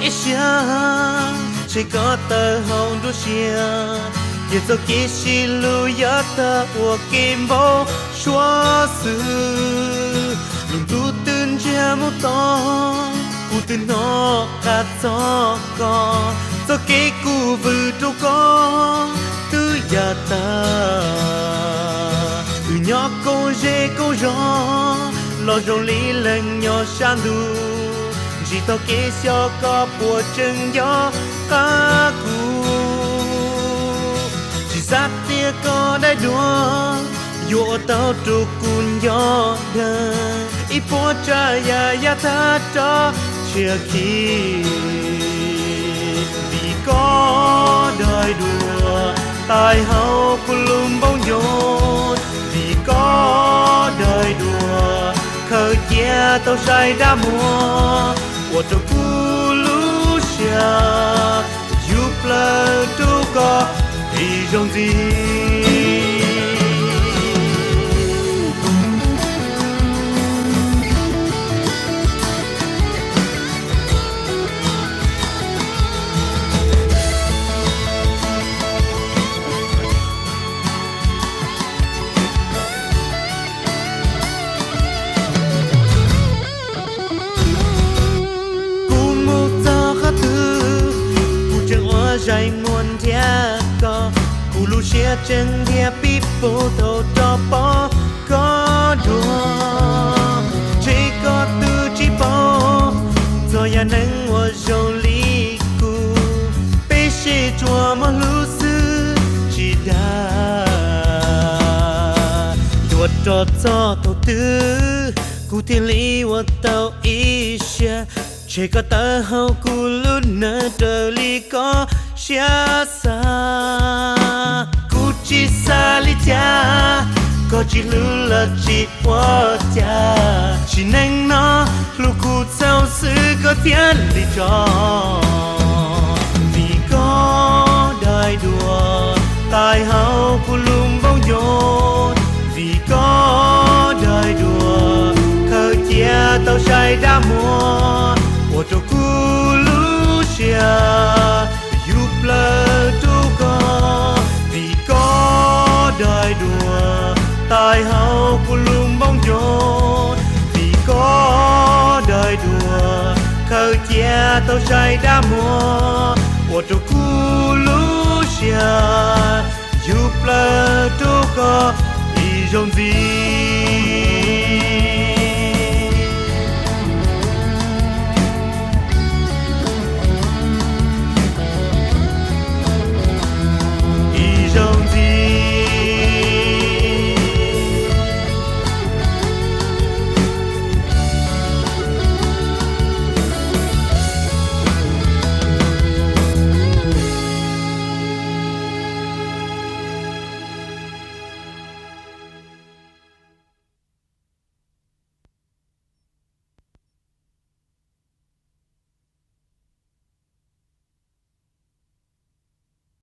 Ib siab ntshe koj tawg hau nruab siab, ces txoj kev sib hlub yuav tag ua kev npau suav xwb. Lub ntuj twb ntsiag mus to, kuv twb hnov qab txog koj, txoj kev kuv vwm rau koj twb ya tag. Wb nyob koom zej koom zos los zoo li leej nyob sab ntuj, ntsib txoj kev xyov koj puas tseem nco qab kuv. Tsis xav tias koj dai duav yuav ua tau rau kuv nco dag ib puas tsav yam yav tag rov tshiab khi. Vim koj dai duav tais hauv kuv lub npoo nyob, vim koj dai duav khaws cia tau sai dab muag, ua rau kuv lub siab yug plaws rau koj ib zaug ntxiv. Kuv mus txog qhov twg, kuv tseem ua zais muag nrhiav koj, kuv lub siab tseem nrhiav pib pub thaum rov pom koj dua. Ntshe koj twb tsis paub txog yam neeg uas zoo li kuv, peb sib tsuas muaj hlub xwb tsis dag. Dua rau txog thaum twg kuv thiaj li ua tau ib siab, ntshe koj tawg hau kuv lub neej raws li koj siab xav. Kuv tsis xav li cas, koj tsis hlub lawm tsis ua cas, sim neej no hlub kuv txaus xwb koj thiaj li tso. Vim koj dai duav tais hauv kuv lub npoo nyob, vim koj dai duav khaws cia tau sai dab muag, ua rau kuv lub siab yug plaws rau koj. Vim koj dai duav tais hauv kuv lub npoo nyob, vim koj dai duav khaws cia tau sai dab muag, ua rau kuv lub siab yug plaws rau koj ib zaug ntxiv.